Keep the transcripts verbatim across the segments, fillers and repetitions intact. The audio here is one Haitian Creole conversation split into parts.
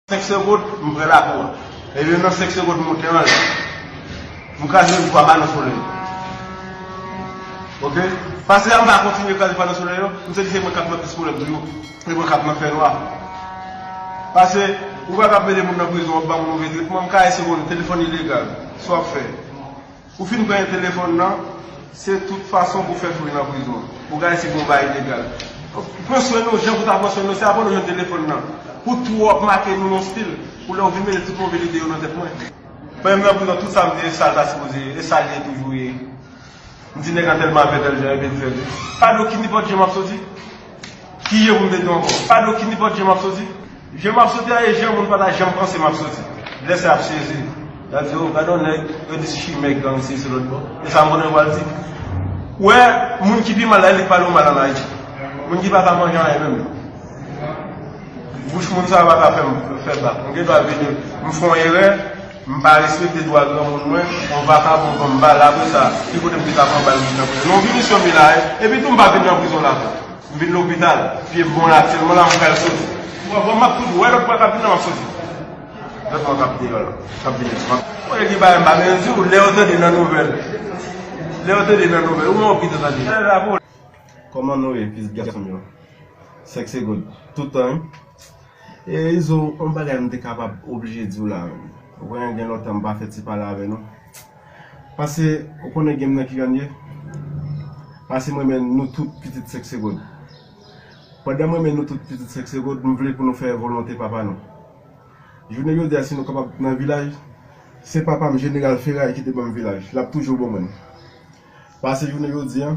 Senk segonn, m pran lakou a. Ebyen, nan senk segonn, m monte anlè. M kraze yon pwa pano solèy. Oke? Pase a, m pa kontinye kraze pano solèy yo. M santi se mwen k ap nan plis pwoblèm toujou. Se mwen k ap nan fènwa. Pase, ou pa ka mete moun nan prizon, w ap ba moun move tretman. M ka ese konn telefòn ilegal. Sa w ap fè? Ou fin pran telefòn nan, se tout fason pou fè fri nan prizon. Ou ka ese gon bagay ilegal. Pran swen nou, jan pou ta pran swen nou, se apre nou jwenn telefòn nan. Pou twòp make nou nan stil, pou lè w vin mete tout move lide yo nan tèt mwen. Pandan m nan prizon, tout sa m te ye, sa l ta sipoze ye, e sa l ye toujou ye. M di nèg la tèlman fè tèl jan, epi l fè l. Pa gen okenn nenpòt jan m ap soti. Ki jan pou m te di w ankò? Pa gen okenn nenpòt jan m ap soti. Jan m ap soti a, e jan moun pa ta janm panse m ap soti. Lè sa y ap sezi. Y ap di, o, gade yon nèg, yo di chimè gang, se, se lòt bò. E sa m konnen yo pral di. Ou wè, moun ki pi mal la, e li k pale w mal ann Ayiti. Moun ki pa ka manje anyen menm. Bouch moun sa a pa ka fè m fè bak. M gen dwa vini, m fè yon erè, m pa respekte dwa granmoun mwen, yon vakabon pran m bal, apre sa, ki kote m te ka pran bal vin nan prizon? Non, m vini sou mi la, e, epi tou m pa vin nan prizon la tou. M vin lopital, pye m bon la aktyèlman la, m pral soti. Ou konprann, m ap toujou wè lòt bò k ap vin nan, m ap soti. Lòt bò k ap deyò la, k ap vini. Mwen gen bagay m pa bezwen di w, lè yo tande nan nouvèl. Lè yo tande nan nouvèl, ou mwen oblije tande. Kòman nou ye, pitit gason m yo? Senk segonn. Tout tan, wi. E Izo, yon bagay m te kapab oblije di w la, menm. Ou konnen gen lontan m pa fè ti pale avè nou. Pase, ou konnen game nan ki jan l ye? Pase m renmen nou tout pitit senk segonn. Pandan m renmen nou tout pitit senk segonn, m vle pou nou fè volonte papa nou. Jounen jodi a, si nou kapab nan vilaj, se papa m, Jeneral Feray, ki te ban m vilaj. L ap toujou ban mwen l. Pase jounen jodi a,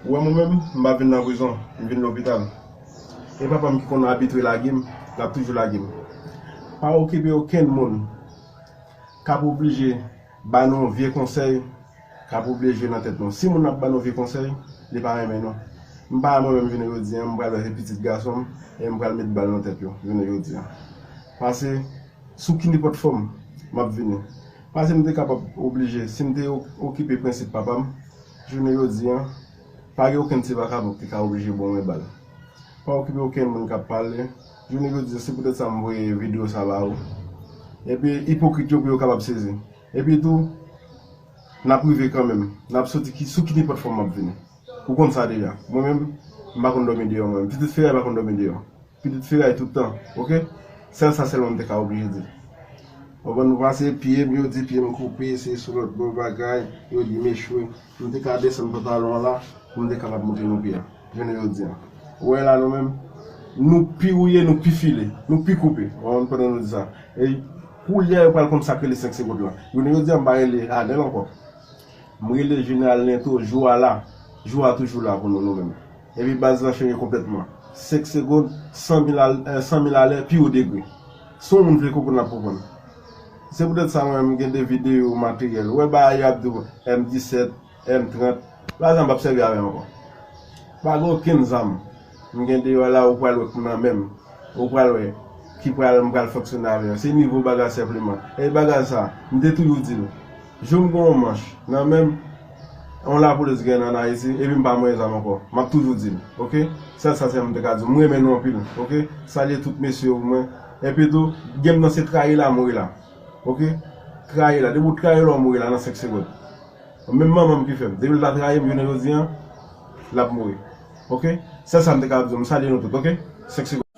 ou wè mwen menm, m pa vin nan prizon, m vin lopital. E papa m ki konn abitye lage m, l ap toujou lage m. Pa okipe okenn moun k ap oblije ba nou vye konsèy, k ap oblije jwe nan tèt nou. Si moun nan ap ba nou vye konsèy, li pa renmen nou. M pa mwen menm jounen jodi a, m pral wè se pitit gason m, e m pral met bal nan tèt yo, jounen jodi a. Pase, sou ki nenpòt fòm, m ap vini. Pase m te kapab oblije, si m te o-, okipe prensip papa m, jounen jodi a, pa gen okenn ti vakabon ki te ka oblije ban mwen bal. Pa okipe okenn moun k ap pale. Jounen jodi a, se poutèt sa m voye videyo sa ba ou. Epi ipokrit yo pou yo kapab sezi. Epi tou, n ap rive kanmenm. N ap soti ki, sou ki nenpòt fòm m ap vini. Ou konn sa deja. Mwen menm, m pa konn dòmi deyò mwen menm. Pitit Feray pa konn dòmi deyò. Pitit Feray tout tan, oke? Sèl sa sèlman m te ka oblije di. Ou konprann, nou pase pye m, yo di pye m koupe, se sou lòt bò bagay, yo di m echwe. M te ka desann pantalon an la, pou m te kapab montre nou pye a. Jounen jodi a. Ou wè la nou menm, nou pi wouye, nou pi file, nou pi koupe. Ou konprann, pandan nou di sa. E koulye a yo pral konn sa k rele senk segonn lan. Jounen jodi a m pa rele Anèl ankò. M rele Jeneral Lento, jou a la. Jou a toujou la pou nou, nou menm. Epi baz lan chanje konplètman. Senk segonn, san mil al-, eh, san mil alè, pi wo degre. Si yon moun vle konprann, l ap konprann. Se poutèt sa mwen menm m gen de videyo materyèl. Ou wè bagay yo ap di w M disèt, M trant, bagay sa m p ap sèvi avè l ankò. Pa gen okenn zam. M gen deyò la, ou pral wè k nan men m. Ou pral wè ki pral, m pral fonksyone avè yo. Se nivo bagay senpleman. E bagay sa, m te toujou di l. Jou m gen yon manch nan men m, yon lapolis gen ann Ayiti, epi m pa manyen zam ankò. M ap toujou di l, oke? Sèl sa sèlman m te ka di w. M renmen nou anpil, oke? Salye tout mesye yo pou mwen. Epi tou, game nan se trayi la, mouri la. Oke? Trayi la. Depi w trayi la, w mouri la nan senk segonn. Menm manman m ki fè m. Depi l ta trayi m, jounen jodi a, l ap mouri. Oke? Sèl sa m te ka di w. M salye nou tout, oke? Senk segonn.